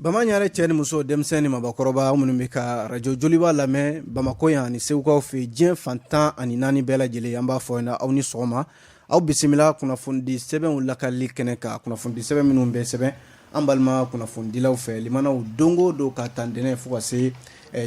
Bamaɲarɛ cɛ ni muso, denmisɛn ni mabakɔrɔba minnu bɛ ka arajo Joliba lamɛn Bamakɔ yan ani Segukaw fɛ, diɲɛ fan 14 bɛɛ lajɛlen, an b'a fɔ na aw ni sɔgɔma, aw bisimila kunnafonidi sɛbɛnw lakali kɛnɛ kan, kunnafonidi sɛbɛn minnu bɛ sɛbɛn an balima kunnafonidilaw fɛ limanaw don o don ka ta ntɛnɛn fo ka se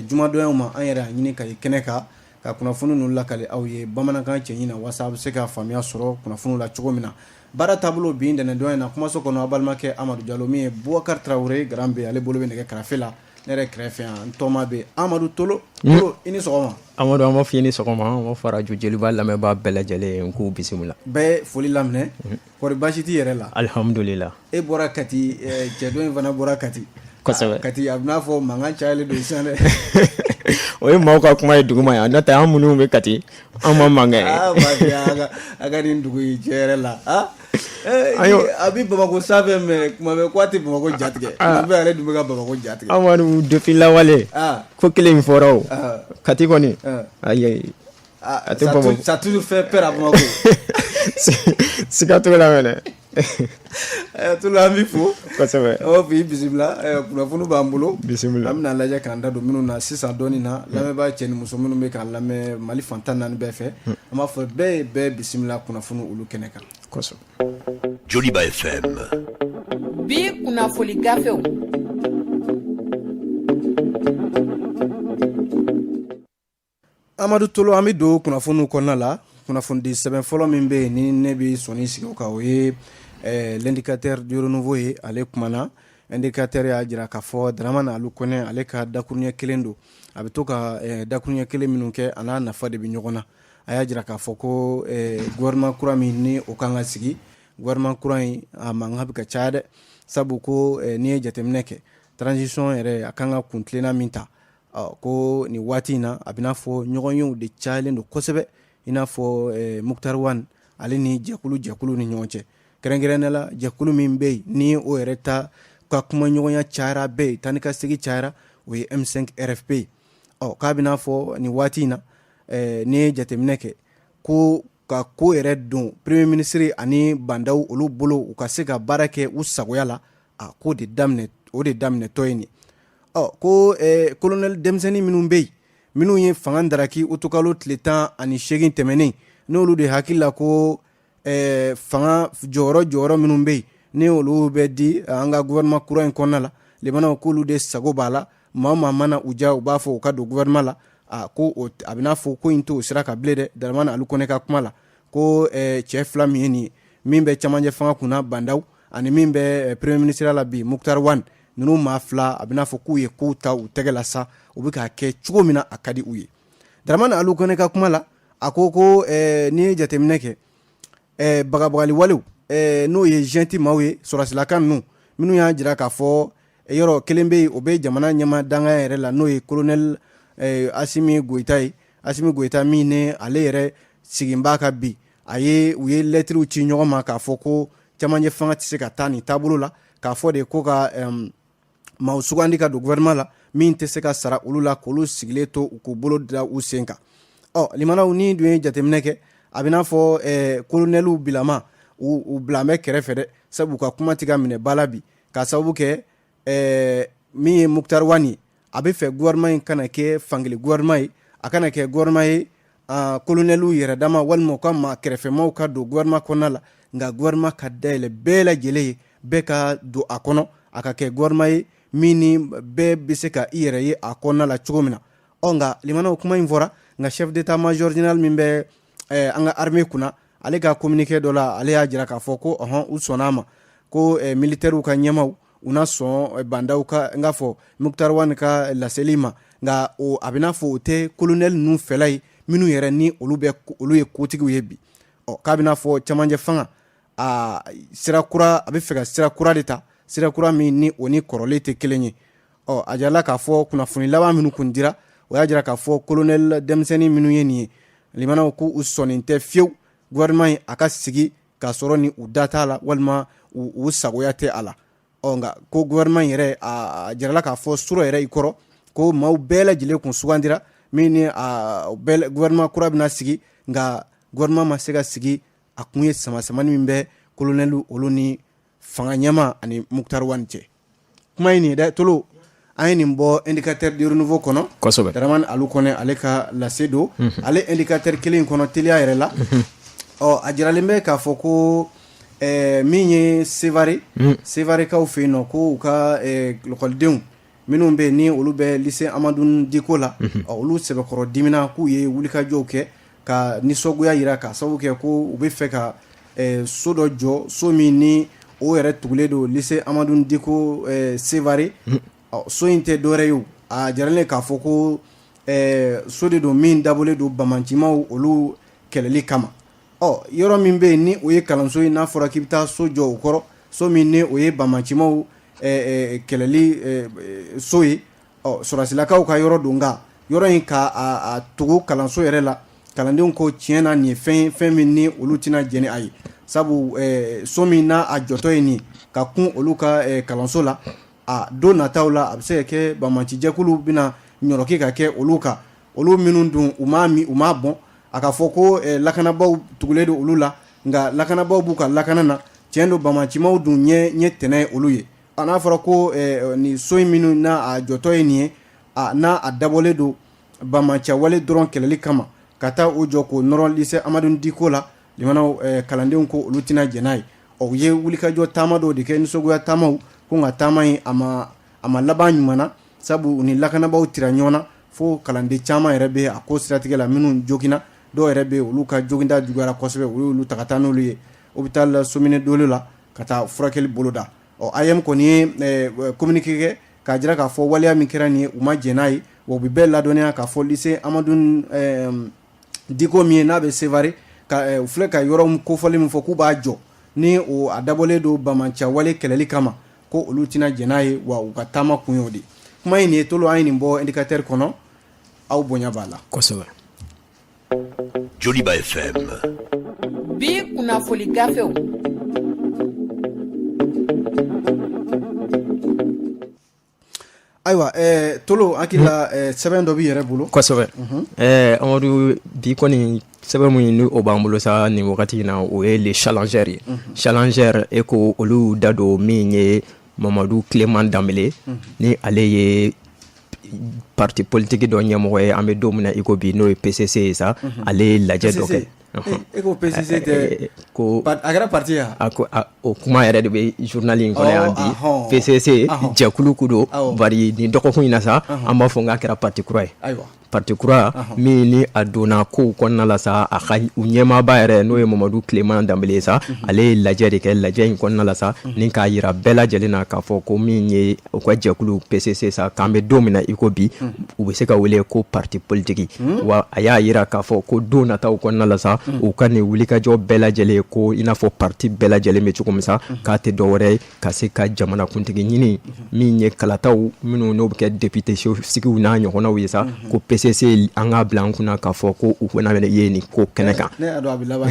jumadonyaw ma. An yɛrɛ y'a ɲini ka ye kɛnɛ kan ka kunnafoni ninnu lakali aw ye bamanankan cɛɲi na, waasa a bɛ se ka faamuya sɔrɔ kunnafoniw la cogo min na. Baara taabolo bi ntɛnɛndon in na, kumaso kɔnɔ, aw balimakɛ Amadu Jalo, min ye Bubakari Tarawele Grand B, ale bolo bɛ nɛgɛ karafe la. Ne yɛrɛ kɛrɛfɛ yan, n tɔma bɛ Amadu Tolo. Tolo, i ni sɔgɔma. Amadu, an b'a fɔ i ni sɔgɔma, an b'a fɔ arajo Joliba lamɛnbaa bɛɛ lajɛlen k'u bisimila. Bɛɛ foli laminɛ. Kɔri baasi t'i yɛrɛ la? Alihamudulila. E bɔra Kati, cɛ dɔ in fana bɔra Kati. Kosɛbɛ. Kati, a bɛ n'a fɔ mankan cayalen don sisan dɛ. O ye maaw ka kuma ye duguma yan, n'o tɛ an minnu bɛ Kati, an ma mankan ye. Aa Bafiya, a ka nin dugu in, tiɲɛ yɛrɛ la, aa a bɛ Bamakɔ sanfɛ mais kuma bɛɛ ko a tɛ Bamakɔ jatigɛ, kuma bɛɛ ale dun bɛ ka Bamakɔ jatigɛ. Amadu, depuis lawale, ko kelen in fɔra o, Kati kɔni, ayi. A tɛ Bamakɔ. Ça a toujours fait peur à Bamako. Siga t'o la mɛnɛ. Tolo, an b'i fo. Kosɛbɛ. An b'a fɔ i bisimila, kunnafoni b'an bolo. Bisimila. An bɛna lajɛ k'an da don minnu na sisan dɔɔnin na, lamɛnbaa cɛ ni muso minnu bɛ k'an lamɛn Mali fan 14 bɛɛ fɛ, an b'a fɔ bɛɛ ye bɛɛ bisimila kunnafoni olu kɛnɛ kan. Kosɛbɛ. Joliba FM. Bi kunnafoni gafew. Amadu Tolo, an bɛ don kunnafoniw kɔnɔna la. Kunnafonidi sɛbɛn fɔlɔ min bɛ yen ni ne bɛ sɔnni sigi o kan, o ye L'Indicateur du Renouveau ye. Ale kumana, Indicateur y'a jira k'a fɔ Dramane Alou Kone, ale ka dakuruɲɛ kelen don, a bɛ to ka dakuruɲɛ kelen minnu kɛ, a n'a nafa de bɛ ɲɔgɔn na. A y'a jira k'a fɔ ko gouvernement kura min ni o kan ka sigi, gouvernement kura in a mankan bɛ ka caya dɛ, sabu ko n'i ye jateminɛ kɛ, transition yɛrɛ a kan ka kuntilenna min ta, ko nin waati in na, a bɛna fɔ ɲɔgɔnyew de cayalen don kosɛbɛ, i n'a fɔ Moctar Ouane ale ni jɛkulu jɛkulu ni ɲɔgɔn cɛ, kɛrɛnkɛrɛnnenya la jɛkulu min bɛ yen ni o yɛrɛ ta ka kumaɲɔgɔnya cayara bɛɛ ye, taa ni ka segin cayara, o ye M5 RFP ye. Ɔ k'a bɛna fɔ nin waati in na, n'i ye jateminɛ kɛ, ko ka ko yɛrɛ don premier ministre ani Bah N'Daw olu bolo, u ka se ka baara kɛ u sagoya la, a ko de daminɛ, o de daminɛtɔ ye nin. Ɔ ko colonel denmisɛnnin minnu bɛ yen, minnu ye fanga daraki utukalo tile 18 tɛmɛnen, n'olu de hakili la ko fanga jɔyɔrɔ jɔyɔrɔ minnu bɛ yen ni olu bɛ di an ka gouvernement kura in kɔnɔna la, limanaw, k'olu de sago b'a la, maa maa mana u ja, u b'a fɔ u ka don gouvernement la, a ko a bɛna fɔ ko in t'o sira kan bilen dɛ. Dramane Alou Kone ka kuma la, ko cɛ fila min ye nin ye, min bɛ camancɛ fanga kunna Bah N'Daw, ani min bɛ premier ministre la bi Moctar Ouane, ninnu maa fila, a bɛna fɔ k'u ye kow ta u tɛgɛ la sa, u bɛ k'a kɛ cogo min na a ka di u ye. Dramane Alou Kone ka kuma la, a ko ko n'i ye jateminɛ kɛ, bagabagali walew, n'o ye junte maaw ye, sɔrɔsilaka ninnu minnu y'a jira k'a fɔ yɔrɔ kelen bɛ yen, o bɛ jamana ɲɛma danga yɛrɛ la, n'o ye colonel Assimi Goïta ye. Assimi Goïta min ni ale yɛrɛ sigin b'a kan bi, a ye u ye lɛtiriw ci ɲɔgɔn ma k'a fɔ ko camancɛ fanga tɛ se ka taa nin taabolo la, k'a fɔ de ko ka maaw sugandi ka don gouvernement la min tɛ se ka sara olu la, k'olu sigilen to u k'u bolo da u sen kan. Ɔ limanaw, ni dun ye jateminɛ kɛ, a bɛ n'a fɔ kolonɛliw bilama u bila bɛ kɛrɛfɛ dɛ, sabu u ka kuma tɛ ka minɛ ba la bi, k'a sababu kɛ min ye Moctar Ouane ye, a bɛ fɛ gouvernement in kana kɛ fankelen gouvernement ye, a kana kɛ gouvernement ye kolonɛliw yɛrɛ dama walima u ka maa kɛrɛfɛmaw ka don gouvernement kɔnɔna la, nka gouvernement ka dayɛlɛ bɛɛ lajɛlen ye, bɛɛ ka don a kɔnɔ, a ka kɛ gouvernement ye min ni bɛɛ bɛ se ka i yɛrɛ ye a kɔnɔna la cogo min na. Ɔ nka limanaw, kuma in fɔra, nka chef d'état major général min bɛ an ka armée kunna, ale ka communiqué dɔ la, ale y'a jira k'a fɔ ko ɔhɔn, u sɔnna a ma ko militaires ka ɲɛmaw, u na sɔn Bah N'Daw ka, n k'a fɔ Moctar Ouane ka laseli ma, nka o a bɛna fɔ o tɛ colonel ninnu fɛla ye, minnu yɛrɛ ni olu bɛ olu ye kotigiw ye bi. Ɔ k'a bɛna fɔ camancɛ fanga a sira kura, a bɛ fɛ ka sira kura de ta, sira kura min ni o ni kɔrɔlen tɛ kelen ye. Ɔ a jirala k'a fɔ kunnafoni laban minnu kun dira, o y'a jira k'a fɔ colonel denmisɛnnin minnu ye nin ye, limanaw, ko u sɔnnen tɛ fiyewu gouvernement in a ka sigi k'a sɔrɔ ni u da t'a la walima u sagoya tɛ a la. Ɔ nka ko gouvernement yɛrɛ, a jirala k'a fɔ surɔ yɛrɛ i kɔrɔ ko maaw bɛɛ lajɛlen kun sugandira min ni a gouvernement kura bɛna sigi, nka gouvernement ma se ka sigi, a kun ye samasamani min bɛ kolonɛli olu ni fanga ɲɛmaa ani Moctar Ouane cɛ. Kuma in nin dɛ, Tolo, an ye nin bɔ Indicateur du Renouveau kɔnɔ. Dramane Alou Kone, ale ka lase don. Ale Indicateur kelen in kɔnɔ, teliya yɛrɛ la, ɔ, a jiralen bɛ k'a fɔ ko min ye Sevare, Sevarekaw fɛ yen nɔ, ko u ka lakɔlidenw minnu bɛ yen, ni olu bɛ lycée Amadou Diko la, olu sɛbɛkɔrɔ dimina, k'u ye wulikajɔw kɛ ka nisɔngoya jira, ka sababu kɛ ko u bɛ fɛ ka so dɔ jɔ, so min ni o yɛrɛ tugulen don lycée Amadou Diko Sevare. So in tɛ dɔwɛrɛ ye, a jiralen k'a fɔ ko so de don min dabɔlen don banbaancimaw olu kɛlɛli kama. Ɔ, yɔrɔ min bɛ yen ni o ye kalanso ye, n'a fɔra k'i bɛ taa so jɔ o kɔrɔ, so min ni o ye banbaancimaw kɛlɛli so ye, ɔ, sɔrɔdasilakaw ka yɔrɔ don, nka yɔrɔ in ka a tugu kalanso yɛrɛ la, kalandenw ko tiɲɛ na, nin ye fɛn ye, fɛn min ni olu tɛna jɛn ni a ye, sabu so min n'a a jɔtɔ ye nin ka kun olu ka kalanso la, a don nataw la, a bɛ se ka kɛ banbaacijɛkulu bɛna ɲɔrɔki ka kɛ olu kan, olu minnu dun u m'a min, u m'a bɔn. A ka fɔ ko lakanabaaw tugulen don olu la, nka lakanabaaw b'u ka lakana na, tiɲɛ don, banbaancimaw dun ɲɛ tɛnɛ ye olu ye. A n'a fɔra ko nin so in minnu n'a a jɔtɔ ye nin ye, a n'a a dabɔlen don banbaanciwale dɔrɔn kɛlɛli kama, ka taa o jɔ k'o nɔrɔ lycée Amadou Diko la, limanaw, kalandenw ko olu tɛna jɛn n'a ye. Ɔ, u ye wulikajɔ taama dɔw de kɛ, nisɔngoya taamaw ko, nka taama in a ma laban ɲuman na, sabu u ni lakanabaaw tira ɲɔgɔn na, fo kalanden caman yɛrɛ bɛ a ko siratigɛ la minnu joginna. Dɔw yɛrɛ bɛ, olu ka joginda juguyara kosɛbɛ, u y'olu ta ka taa n'olu ye hôpital Somine Dolo la ka taa furakɛli boloda. Ɔ, AEEM kɔni ye communiqué kɛ k'a jira k'a fɔ waleya min kɛra nin ye, u ma jɛn n'a ye, wa u bɛ bɛɛ ladɔnniya k'a fɔ lycée Amadou Diko min ye n'a bɛ Sevare, ka u filɛ ka yɔrɔ kofɔlen min fɔ k'u b'a jɔ, ni o a dabɔlen don banbaanciwale kɛlɛli kama, ko olu tɛna jɛn n'a ye, wa u ka taama kun y'o de. Kuma in nin ye, Tolo, an ye nin bɔ Indicateur kɔnɔ, aw bonya b'a la. Kosɛbɛ. Joliba FM. Bi kunnafoli gafew. Ayiwa, Tolo, hakili la sɛbɛn dɔ b'i yɛrɛ bolo. Kosɛbɛ. Amadu, bi kɔni, sɛbɛn min ni o b'an bolo sa nin wagati in na, o ye Le Challenger ye. Challenger e ko olu da don min ye Mamadu Clément Danbele, ni ale ye parti politique dɔ ɲɛmɔgɔ ye an bɛ don min na i ko bi, n'o ye PCC ye sa, ale ye lajɛ dɔ kɛ. E ko PCC tɛ ko a kɛra parti ye? A ko o kuma yɛrɛ de bɛ journal in kɔnɔ yan bi. PCC jɛkulu ko don, bari nin dɔgɔkun in na sa, an b'a fɔ k'a kɛra parti kura ye. Parti kura min ni a donna kow kɔnɔna la sa, a ka u ɲɛmaaba yɛrɛ, n'o ye Mamadu Clément Danbele ye sa, ale ye lajɛ de kɛ. Lajɛ in kɔnɔna la sa, ni k'a yira bɛɛ lajɛlen na k'a fɔ ko min ye u ka jɛkulu PCC sa, k'an bɛ don min na i ko bi, u bɛ se ka wele ko parti politique. Wa a y'a yira k'a fɔ ko don nataw kɔnɔna la sa, u ka nin wulikajɔ bɛɛ lajɛlen, ko i n'a fɔ parti bɛɛ lajɛlen bɛ cogo min sa, k'a tɛ dɔwɛrɛ ye ka se ka jamanakuntigi ɲini, min ye kalataw minnu n'o bɛ kɛ député sigiw n'a ɲɔgɔnnaw ye sa, ko PCC, an k'a bila an kunna k'a fɔ ko u fana ye nin ko kɛnɛ kan. Ne y'a dɔn a bɛ laban.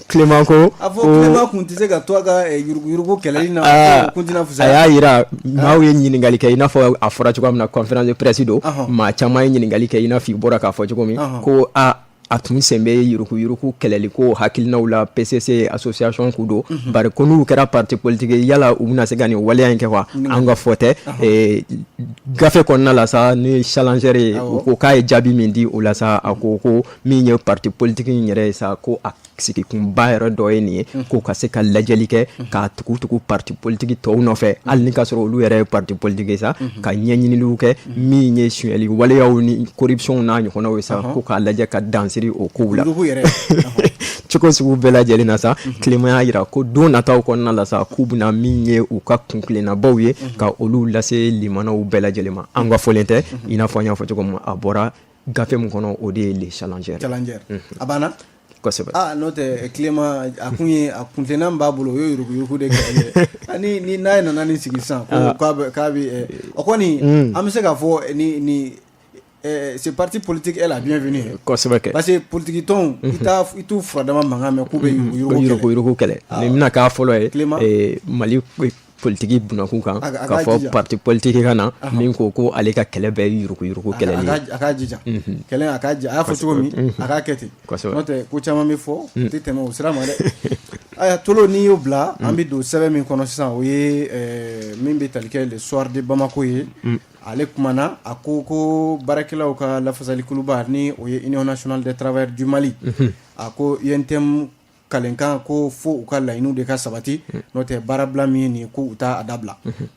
Clément ko a fɔ Clément kun tɛ se ka to a ka yuruguyurugu kɛlɛli na, kun tɛna fisaya. A y'a yira maaw ye ɲininkali kɛ, i n'a fɔ a fɔra cogoya min na, conférence de presse don, maa caman ye ɲininkali kɛ, i n'a fɔ i bɔra k'a fɔ cogo min, ko a a tun sen bɛ yuruguyurugu kɛlɛli ko hakilinaw la, PCC association ku don, bari ko n'u kɛra parti politique, yala u bɛna se ka nin waleya in kɛ wa? An ka fɔ tɛ, gafe kɔnɔna la sa, ni Challenger ye, u ko k'a ye jaabi min di o la sa, a ko ko min ye parti politique in yɛrɛ ye sa, ko a sigikunba yɛrɛ dɔ ye nin ye, ko ka se ka lajɛli kɛ k'a tugu tugu parti politique tɔw nɔfɛ, hali ni ka sɔrɔ olu yɛrɛ ye parti politique ye sa, ka ɲɛɲiniliw kɛ min ye sonyɛli waleyaw ni corruption n'a ɲɔgɔnnaw ye sa, ko k'a lajɛ ka dansiri o kow la cogo sugu bɛɛ lajɛlen na sa. Clément y'a yira ko don nataw kɔnɔna la sa, k'u bɛna min ye u ka kuntilennabaw ye, ka olu lase limanaw bɛɛ lajɛlen ma. An ka fɔlen tɛ, i n'a fɔ an y'a fɔ cogo min, a bɔra gafe min kɔnɔ, o de ye Le Challenger. Challenger, a banna. Kosɛbɛ. Aa, n'o tɛ, Clément, a kun ye a kuntilenna min b'a bolo, o ye yuruguyurugu de kɛlɛ ye. Ni n'a ye nana nin sigi sisan, ko k'a bɛ o kɔni, an bɛ se k'a fɔ ni ce parti politique est la bienvenue. Kosɛbɛ kɛ. Parce que politique tɔnw, i t'a i t'u furadama mankan mɛn k'u bɛ yuruguyurugu kɛlɛ. Yuruguyurugu kɛlɛ, nin bɛna k'a fɔlɔ ye Mali politiki bunakun kan, k'a fɔ parti politique ka na min ko ko ale ka kɛlɛ bɛɛ ye yuruguyurugu kɛlɛli ye. A k'a jija kɛlɛ, a k'a a y'a fɔ cogo min, a k'a kɛ ten, n'o tɛ ko caman bɛ fɔ, o tɛ tɛmɛ o sira ma dɛ. Aya Tolo, n'i y'o bila, an bɛ don sɛbɛn min kɔnɔ sisan, o ye min bɛ tali kɛ Le Soir de Bamako ye. Ale kumana, a ko ko baarakɛlaw ka lafasalikuluba, ni o ye Union nationale des travailleurs du Mali, a ko UNTM kalenkan ko fo u ka laɲiniw de ka sabati, n'o tɛ baarabila min ye nin ye, ko u t'a dabila.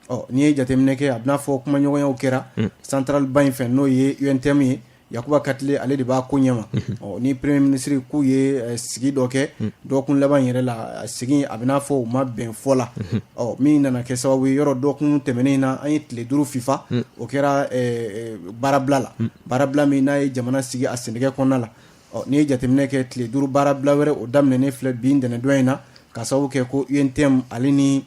Ɔ, n'i ye jateminɛ kɛ, a bɛna fɔ kumaɲɔgɔnyaw kɛra centrale ba in fɛ, n'o ye UNTM ye. Yakuba Katile, ale de b'a ko ɲɛma. Ɔ, ni premier ministre k'u ye sigi dɔ kɛ dɔgɔkun laban yɛrɛ la, sigi a bɛna fɔ u ma bɛn fɔ la. Ɔ, min nana kɛ sababu ye, yɔrɔ dɔgɔkun tɛmɛnen in na, an ye tile 5 fifa, o kɛra baarabila la, baarabila min n'a ye jamana sigi a sendɛgɛ kɔnɔna la. Ɔ, n'i ye jateminɛ kɛ, tile 5 baarabila wɛrɛ, o daminɛnen filɛ bi ntɛnɛndon in na, ka sababu kɛ ko UNTM ale ni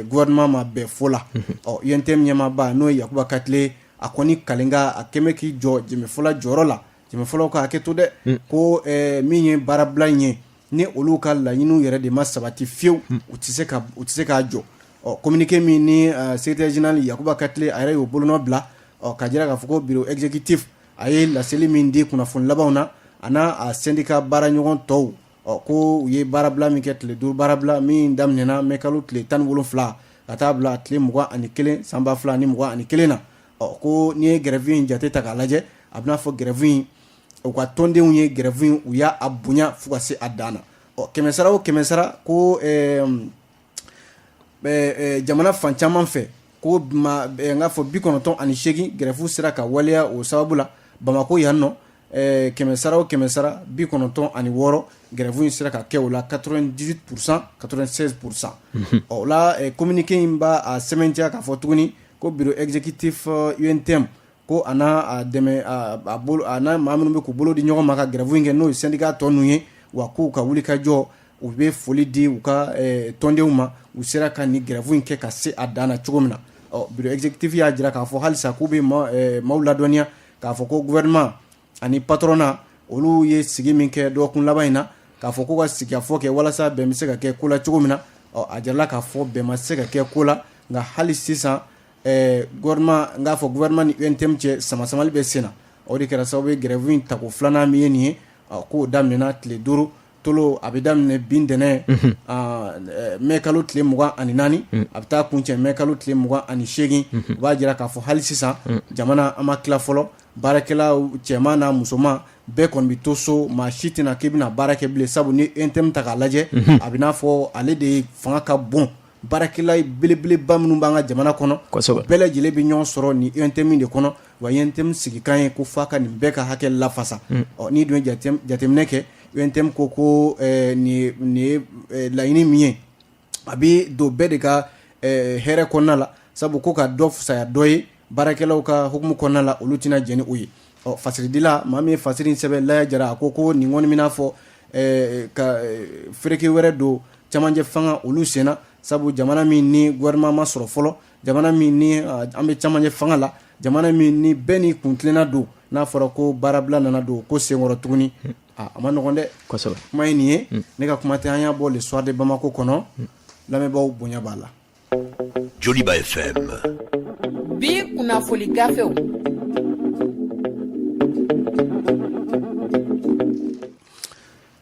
gouvernement ma bɛn fɔ la. Ɔ, UNTM ɲɛmaaba, n'o ye Yakuba Katile, a kɔni kalenkan, a kɛmɛ k'i jɔ jɛmɛfɔla jɔyɔrɔ la. Jɛmɛfɔlaw ka hakɛ to dɛ, ko min ye baarabila in ye, ni olu ka laɲiniw yɛrɛ de ma sabati fiyewu, u tɛ se ka u tɛ se k'a jɔ. Ɔ, communiqué min ni secrétaire général Yakuba Katile a yɛrɛ y'o bolonɔ bila, ɔ, ka jira k'a fɔ ko bureau exécutif a ye laseli min di kunnafoni labanw na, a n'a a syndicat baaraɲɔgɔn tɔw, ɔ, ko u ye baarabila min kɛ, tile 5 baarabila min daminɛna mɛ kalo tile 17 ka taa bila tile 21 san 2021 na. Ɔ, ko n'i ye grève in jate ta k'a lajɛ, a bɛna fɔ grève in, u ka tɔndenw ye grève in, u y'a bonya fo ka se a dan na. Ɔ, kɛmɛsara o kɛmɛsara, ko jamana fan caman fɛ, ko n k'a fɔ 98 grève sera ka waleya o sababu la. Bamakɔ yan nɔ, kɛmɛsara o kɛmɛsara, 96 grève in sera ka kɛ o la, 98%, 96%. Ɔ, o la communiqué in b'a a sɛmɛntiya k'a fɔ tuguni ko bureau exécutif UNTM, ko a n'a a dɛmɛ a bolo, a n'a maa minnu bɛ k'u bolo di ɲɔgɔn ma ka grève in kɛ, n'o ye syndicat tɔ ninnu ye, wa k'u ka wuli ka jɔ, u bɛ foli di u ka tɔndenw ma, u sera ka nin grève in kɛ ka se a dan na cogo min na. Ɔ, bureau exécutif y'a jira k'a fɔ halisa k'u bɛ maaw ladɔnniya k'a fɔ ko gouvernement ani patronat, olu ye sigi min kɛ dɔgɔkun laban in na, k'a fɔ k'u ka sigikafɔ kɛ walasa bɛn bɛ se ka kɛ ko la cogo min na. Ɔ, a jirala k'a fɔ bɛn ma se ka kɛ ko la, nka hali sisan gouvernement, n k'a fɔ gouvernement ni UNTM cɛ, sama-samali bɛ sen na. O de kɛra sababu ye, grève in tako filanan min ye nin ye, k'o daminɛna tile 5 Tolo, a bɛ daminɛ bi ntɛnɛn mɛ kalo tile 24, a bɛ taa kuncɛ mɛ kalo tile 28. U b'a jira k'a fɔ hali sisan jamana, an ma tila fɔlɔ. Baarakɛlaw cɛman n'a musoman bɛɛ kɔni bɛ to so, maa si tɛna k'i bɛna baara kɛ bilen, sabu ni UNTM ta k'a lajɛ, a bɛ n'a fɔ ale de fanga ka bon. Baarakɛla belebeleba minnu b'an ka jamana kɔnɔ, bɛɛ lajɛlen bɛ ɲɔgɔn sɔrɔ nin UNTM de kɔnɔ. Wa UNTM sigikan ye ko f'a ka nin bɛɛ ka hakɛ lafasa. Ɔ, n'i dun ye jateminɛ kɛ, UNTM ko ko nin ye laɲini min ye, a bɛ don bɛɛ de ka hɛrɛ kɔnɔna la, sabu ko ka dɔ fisaya dɔ ye baarakɛlaw ka hukumu kɔnɔna la, olu tɛna jɛn ni o ye. Ɔ, fasiridila maa min ye fasiri in sɛbɛn, Laya Jara, a ko ko nin kɔni bɛna fɔ ka fereke wɛrɛ don camancɛ fanga olu senna, sabu jamana min ni gouvernement ma sɔrɔ fɔlɔ, jamana min ni an bɛ camancɛ fanga la, jamana min ni bɛɛ ni kuntilenna don, n'a fɔra ko baarabila nana don ko senkɔrɔ tuguni, a ma nɔgɔn dɛ. Kuma ye nin ye, ne ka kuma tɛ, an y'a bɔ Le Soir de Bamako kɔnɔ. Lamɛnbaaw, bonya b'a la. Joliba FM. Bi kunnafoli gafew.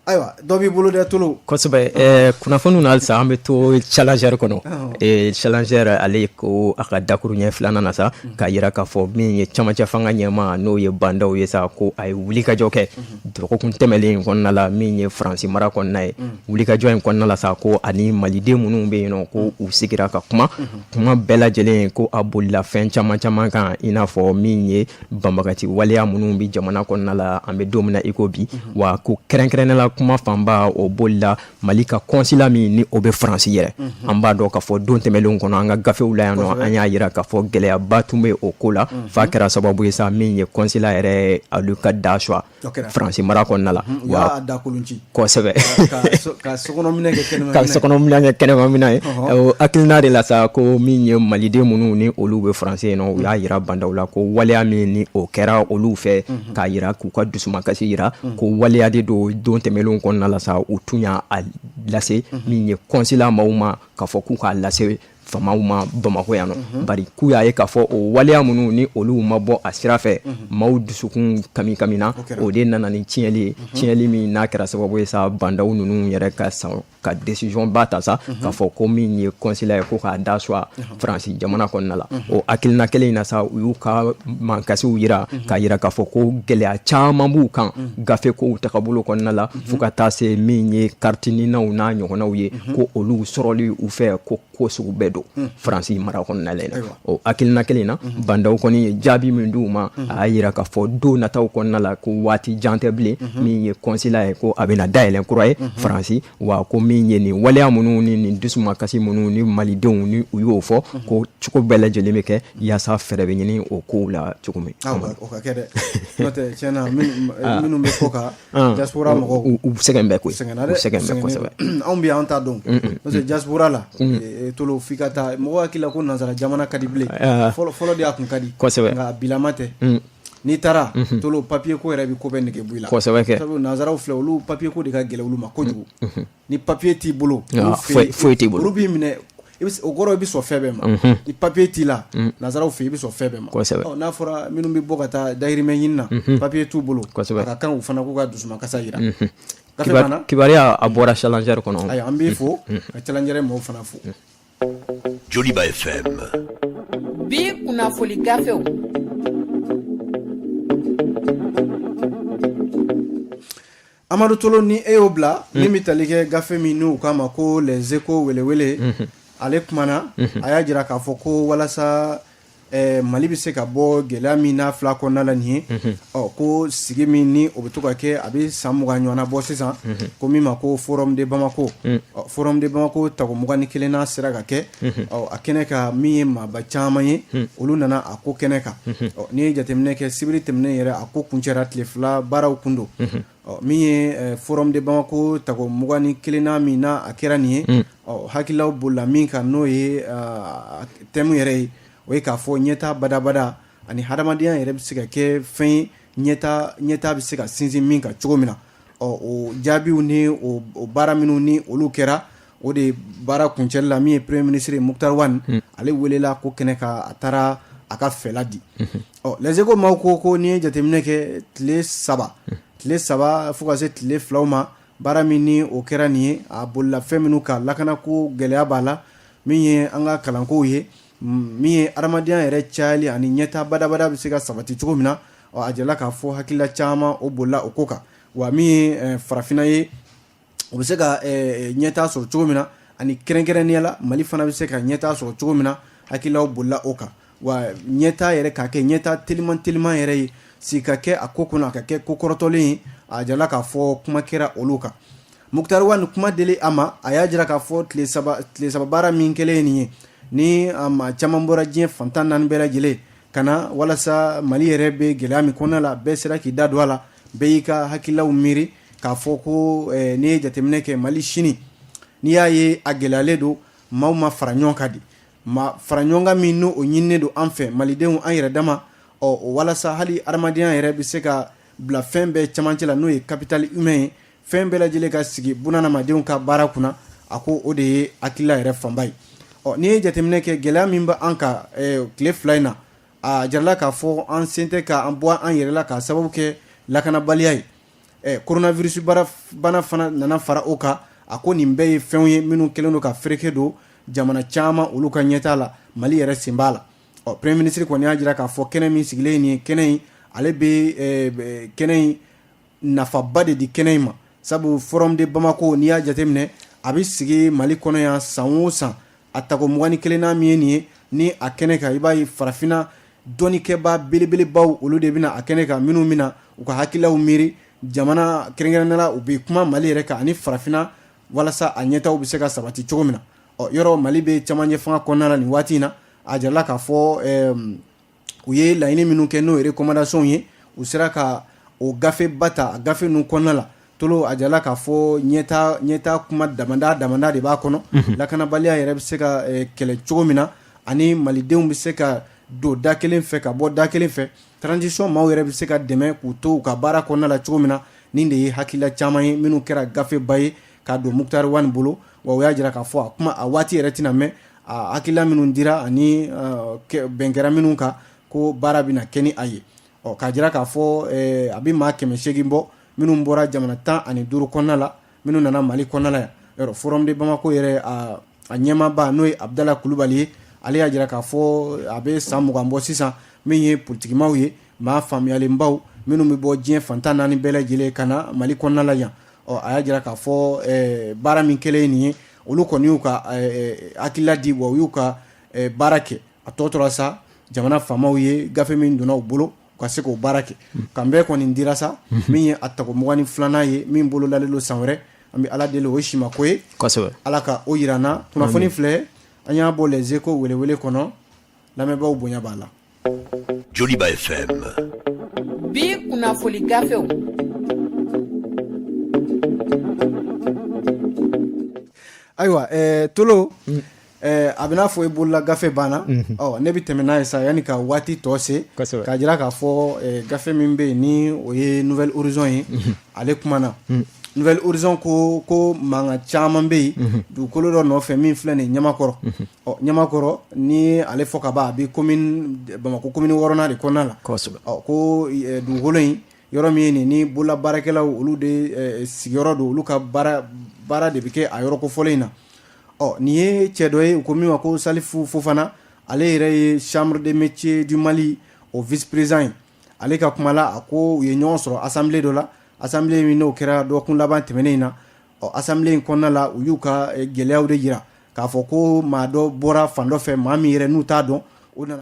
Ayiwa, dɔ b'i bolo dɛ, Tolo. Kosɛbɛ. Kunnafoniw na halisa, an bɛ to Challenger kɔnɔ. Challenger, ale ko a ka dakuruɲɛ filanan na sa, k'a yira k'a fɔ min ye camancɛ fanga ɲɛmaa, n'o ye Bah N'Daw ye sa, ko a ye wulikajɔ kɛ dɔgɔkun tɛmɛlen in kɔnɔna la, min ye Faransi mara kɔnɔna ye. Wulikajɔ in kɔnɔna la sa, ko ani maliden minnu bɛ yen nɔ, ko u sigira ka kuma, kuma bɛɛ lajɛlen ko a bolila fɛn caman caman kan, i n'a fɔ min ye banbagati waleya minnu bɛ jamana kɔnɔna la an bɛ don min na i ko bi. Wa ko kɛrɛnkɛrɛnnen la, kuma fanba o bolila Mali ka consulat min ni o bɛ Faransi yɛrɛ. An b'a dɔn k'a fɔ don tɛmɛnlenw kɔnɔ, an ka gafew la yan nɔ, an y'a yira k'a fɔ gɛlɛyaba tun bɛ o ko la, f'a kɛra sababu ye sa, min ye consulat yɛrɛ alu ka da suwa Faransi mara kɔnɔna la. Wa kosɛbɛ, ka sokɔnɔminɛn kɛ kɛnɛmaminɛn ye. O hakilina de la sa, ko min ye maliden minnu ni olu bɛ Faransi yen nɔ, u y'a yira Bah N'Daw la ko waleya min ni o kɛra olu fɛ, k'a yira k'u ka dusumakasi yira, ko waleya de don. Don tɛmɛnlenw kɔnɔna la sa, u tun y'a lase min ye consulat maaw ma, k'a fɔ k'u k'a lase faamaw ma Bamakɔ yan nɔ, bari k'u y'a ye k'a fɔ o waleya minnu ni olu ma bɔ a sira fɛ, maaw dusukun kami kamina, o de nana ni tiɲɛli ye, tiɲɛli min n'a kɛra sababu ye sa, Bah N'Daw ninnu yɛrɛ ka san ka décision ba ta sa, k'a fɔ ko min ye consulat ye, ko k'a da suwa Faransi jamana kɔnɔna la. O hakilina kelen in na sa, u y'u ka mankasiw yira, k'a yira k'a fɔ ko gɛlɛya caman b'u kan gafe kow tagabolo kɔnɔna la, fo ka taa se min ye carte NINAw n'a ɲɔgɔnnaw ye, ko olu sɔrɔli u fɛ, ko sugu bɛɛ don Faransi mara kɔnɔna la. O hakilina kelen na, Bah N'Daw kɔni ye jaabi min d'u ma, a y'a yira k'a fɔ don nataw kɔnɔna la, ko waati jan tɛ bilen, min ye consulat ye, ko a bɛna dayɛlɛn kura ye Faransi, wa ko min ye nin waleya minnu ni nin dusumakasi minnu ni malidenw ni u y'o fɔ, ko cogo bɛɛ lajɛlen bɛ kɛ yaasa fɛɛrɛ bɛ ɲini o kow la cogo min. O ka kɛ dɛ, n'o tɛ tiɲɛna, minnu bɛ kɔ kan, diaspora mɔgɔw, u sɛgɛn bɛ koyi, u sɛgɛn bɛ kosɛbɛ. Anw bɛ yan, an t'a dɔn, n'o tɛ diaspora la tolo, f'i ka taa. Mɔgɔ hakili la ko nansara jamana ka di bilen, fɔlɔ fɔlɔ de a kun ka di nka bilama tɛ. N'i taara tolo, papier ko yɛrɛ bɛ ko bɛɛ nege bɔ i la. Kosɛbɛ kɛ. Sabu nansaraw filɛ, olu papier ko de ka gɛlɛn olu ma kojugu. Ni papier t'i bolo, foyi t'i bolo. Olu b'i minɛ, o kɔrɔ i bɛ sɔn fɛn bɛɛ ma. Ni papier t'i la, nansaraw fɛ, i bɛ sɔn fɛn bɛɛ ma. N'a fɔra minnu bɛ bɔ ka taa dahirimɛ ɲini na, papier t'u bolo, a ka kan u fana k'u ka dusumakasa jira. Kibaruya a bɔra Challenger kɔnɔ. Ayiwa, an b'i fo ka Challenger mɔgɔw fana fo. Joliba FM. Bi kunnafoli gafew. Amadu Tolo, ni e y'o bila, min bɛ tali kɛ gafe min n'u k'a ma ko Les Échos welewele, ale kumana, a y'a jira k'a fɔ ko walasa Mali bɛ se ka bɔ gɛlɛya min n'a fila kɔnɔna la nin ye, ɔ ko sigi min ni o bɛ to ka kɛ, a bɛ san 20 ɲɔgɔnna bɔ sisan, ko min ma ko Forum de Bamako. Ɔ Forum de Bamako tako 21nan sera ka kɛ. Ɔ a kɛnɛ kan, min ye maaba caman ye, olu nana a ko kɛnɛ kan. Ɔ n'i ye jateminɛ kɛ, sibiri tɛmɛnen yɛrɛ a ko kuncɛra, tile 2 baaraw kun don. Ɔ min ye Forum de Bamako tako 21nan min n'a a kɛra nin ye, ɔ hakililaw bolila min kan, n'o ye thème yɛrɛ ye, o ye k'a fɔ ɲɛtaa badabada ani hadamadenya yɛrɛ bɛ se ka kɛ fɛn ye, ɲɛtaa bɛ se ka sinsin min kan cogo min na. Ɔ o jaabiw ni o baara minnu ni olu kɛra, o de baara kuncɛli la, min ye premier ministre Moctar Ouane, ale welela ko kɛnɛ kan, a taara a ka fɛla di. Ɔ Les Échos maaw ko n'i ye jateminɛ kɛ, tile 3 fo ka se tile 2 ma, baara min ni o kɛra nin ye, a bolila fɛn minnu kan, lakanako gɛlɛya b'a la, min ye an ka kalankow ye, min ye adamadenya yɛrɛ cayali ani ɲɛtaa badabada bɛ se ka sabati cogo min na. Ɔ a jirala k'a fɔ hakilila caman o bolila o ko kan, wa min ye farafinna ye, o bɛ se ka ɲɛtaa sɔrɔ cogo min na, ani kɛrɛnkɛrɛnnenya la Mali fana bɛ se ka ɲɛtaa sɔrɔ cogo min na, hakililaw bolila o kan. Wa ɲɛtaa yɛrɛ k'a kɛ ɲɛtaa teliman teliman yɛrɛ ye, sigi ka kɛ a ko kɔnɔ, a ka kɛ ko kɔrɔtɔlen ye, a jirala k'a fɔ kuma kɛra olu kan. Moctar Ouane, kuma deli a ma, a y'a jira k'a fɔ tile 3 baara min kɛlen ye nin ye, ni maa caman bɔra diɲɛ fan 14 bɛɛ lajɛlen ka na walasa Mali yɛrɛ bɛ gɛlɛya min kɔnɔna la, bɛɛ sera k'i da don a la, bɛɛ y'i ka hakililaw miiri k'a fɔ ko n'i ye jateminɛ kɛ Mali sini, n'i y'a ye a gɛlɛyalen don, maaw ma fara ɲɔgɔn kan di ma fara ɲɔgɔn kan min n'o ɲininen don an fɛ malidenw an yɛrɛ dama. Ɔ o walasa hali adamadenya yɛrɛ bɛ se ka bila fɛn bɛɛ camancɛ la, n'o ye capital humain ye, fɛn bɛɛ lajɛlen ka sigi bunadamadenw ka baara kunna, a ko o de ye hakilila yɛrɛ fanba ye. Ɔ n'i ye jateminɛ kɛ gɛlɛya min bɛ an kan tile 2 in na, a jirala k'a fɔ an sen tɛ k'an bɔ an yɛrɛ la k'a sababu kɛ lakanabaliya ye. Coronavirus bana fana nana fara o kan. A ko nin bɛɛ ye fɛnw ye minnu kɛlen don ka fereke don jamana caman olu ka ɲɛtaa la, Mali yɛrɛ sen b'a la. Ɔ premier ministre kɔni y'a jira k'a fɔ kɛnɛ min sigilen nin ye, kɛnɛ in ale bɛ kɛnɛ in nafaba de di kɛnɛ in ma, sabu Forum de Bamako, n'i y'a jateminɛ, a bɛ sigi Mali kɔnɔ yan san o san. A tako 21nan min ye nin ye, ni a kɛnɛ kan, i b'a ye farafinna dɔnnikɛbaa belebelebaw olu de bɛna a kɛnɛ kan, minnu bɛna u ka hakililaw miiri jamana kɛrɛnkɛrɛnnenya la, u bɛ kuma Mali yɛrɛ kan ani farafinna walasa a ɲɛtaaw bɛ se ka sabati cogo min na. Ɔ yɔrɔ Mali bɛ camancɛ fanga kɔnɔna la nin waati in na, a jirala k'a fɔ u ye laɲini minnu kɛ, n'o ye recommandation ye, u sera ka o gafeba ta. A gafe ninnu kɔnɔna la tolo, a jirala k'a fɔ ɲɛtaa kuma damada damada de b'a kɔnɔ, lakanabaliya yɛrɛ bɛ se ka kɛlɛ cogo min na, ani malidenw bɛ se ka don da kelen fɛ ka bɔ da kelen fɛ, transition maaw yɛrɛ bɛ se ka dɛmɛ k'u to u ka baara kɔnɔna la cogo min na. Nin de ye hakilila caman ye minnu kɛra gafeba ye k'a don Moctar Ouane bolo. Wa u y'a jira k'a fɔ a kuma a waati yɛrɛ tɛna mɛn. a hakilila minnu dira ani bɛn kɛra minnu kan, ko baara bɛna kɛ ni a ye. Ɔ, k'a jira k'a fɔ a bɛ maa 800 bɔ minnu bɔra jamana 15 kɔnɔna la, minnu nana Mali kɔnɔna la yan. Yɔrɔ Forum de Bamako yɛrɛ, a ɲɛmaaba, n'o ye Abudala Kulubali ye, ale y'a jira k'a fɔ a bɛ san 20 bɔ sisan, min ye politikimaw ye, maa faamuyalenbaw minnu bɛ bɔ diɲɛ fan 14 bɛɛ lajɛlen ka na Mali kɔnɔna la yan. Ɔ, a y'a jira k'a fɔ baara min kɛlen nin ye, olu kɔni y'u ka hakilila di, wa u y'u ka baara kɛ. A tɔ tora sa, jamana faamaw ye gafe min donna u bolo, u ka se k'o baara kɛ. Kanbɛn kɔni dira sa, min ye a tako 22nan ye min bolodalen don san wɛrɛ. An bɛ Ala deli, o simako ye, Ala ka o jira an na. Kunnafoni filɛ, an y'a bɔ Les Échos welewele kɔnɔ. Lamɛnbaaw bonya b'a la. Joliba FM. Bi kunnafoli gafew. Ayiwa, Tolo, a bɛna fɔ i bolola gafe banna. Ɔ, ne bɛ tɛmɛ n'a ye sa yanni ka waati tɔ se, k'a jira k'a fɔ gafe min bɛ yen ni o ye Nouvel Horizon ye, ale kumana. Nouvel Horizon ko mankan caman bɛ yen dugukolo dɔ nɔfɛ min filɛ nin Ɲamakɔrɔ. Ɔ, Ɲamakɔrɔ ni ale fɔ ka ban, a bɛ commune Bamakɔ commune wɔɔrɔnan de kɔnɔna la. Ɔ, ko dugukolo in yɔrɔ min ye nin ni bololabaarakɛlaw olu de sigiyɔrɔ don, olu ka baara de bɛ kɛ a yɔrɔ kofɔlen in na. Ɔ, nin ye cɛ dɔ ye, u ko min ma ko Salifu Fofana, ale yɛrɛ ye Chambre des métiers du Mali o vice président ye. Ale ka kuma la, a ko u ye ɲɔgɔn sɔrɔ assemblée dɔ la, assemblée min n'o kɛra dɔgɔkun laban tɛmɛnen in na. Ɔ, assemblée in kɔnɔna la, u y'u ka gɛlɛyaw de jira k'a fɔ ko maa dɔ bɔra fan dɔ fɛ, maa min yɛrɛ n'u t'a dɔn, o nana.